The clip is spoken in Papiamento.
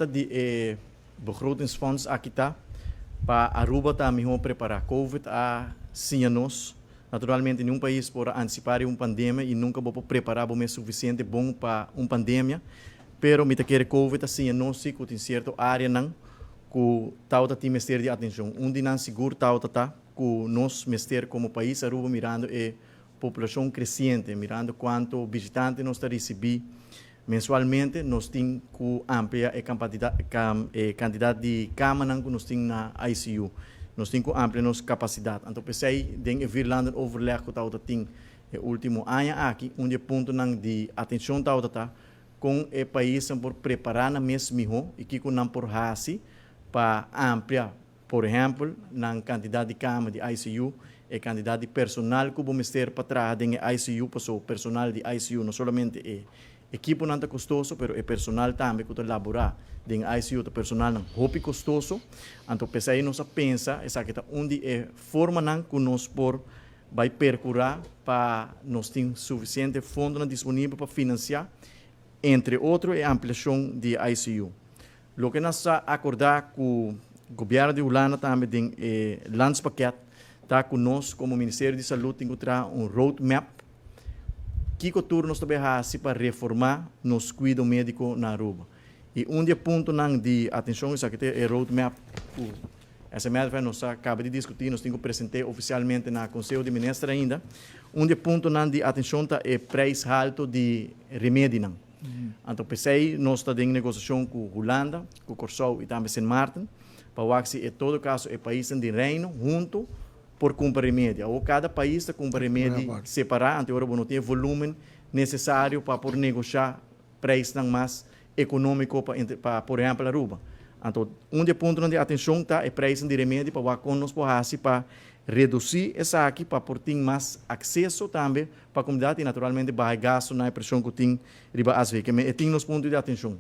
Meta di e begrotingsfonds aki ta pa Aruba ta mihó prepará. Covid a siña nos. Naturalmente, ningun pais por antisipá un pandemia i nunka bo por prepará bo mes sufisiente bon pa un pandemia. Pero mi ta kere Covid a siña nos si ku tin sierto áreanan ku tabata tin mester di atenshon. Un di nan sigur tabata ta ku nos mester komo pais Aruba, mirando e populashon kresiente, mirando kuantu bishitante nos ta risibí mensualmente, nos tin ku amplia e kantidat di kamanan ku nos tin na ICU. Nos tin ku amplia nos kapasidat. Anto p'esei den e vierlandenoverleg ku tabata tin e último aña aki, un di e puntonan di atenshon tabata ta kon e paisnan por prepará nan mes mihó i kiko nan por hasi pa amplia, por ehèmpel, nan kantidat di kama di ICU, e kantidat di personal ku bo mester pa traha den e ICU, pasobra personal di ICU, no solamente e ekiponan ta kostoso, pero e personal tambe ku ta laborá den ICU ta personalnan hopi kostoso. Anto p'esei nos a pensa esaki ta un di e formanan ku nos por bai perkurá pa nos tin sufisiente fondonan disponibel pa finansiá, entre otro, e ampliashon di ICU. Loke nos a akordá ku gobièrnu di Hulanda tambe den e landspakket ta ku nos komo Ministerio di Salú tin ku traha un roadmap kiko tur nos ta bai hasi pa reformá nos kuido médiko na Aruba. I un di e puntonan di atenshon esaki ta e roadmap ku SMLF nos a kaba di diskutí, nos tin ku present'é ofisialmente na Konseho di Minister ainda. Un di e puntonan di atenshon ta e preis haltu di remedinan. Anto p'esei nos ta den negosiashon ku Hulanda, ku Kòrsou i tambe Sint Maarten pa wak si e todo kaso e paisnan di Reino huntu por kumpra remedi. Awor kada pais ta kumpra remedi separá, anto e ora bo no tin e volumen nesesario pa por negoshá preisnan mas ekonómiko pa pa por ehèmpel Aruba. Anto un di e puntonan di atenshon ta e preisnan di remedi pa wak kon nos por hasi pa redusí esaki pa por tin mas akseso tambe pa komunidat i naturalmente baha e gastunan, e preshon ku tin riba azv. Ke men e tin nos punto di atenshon.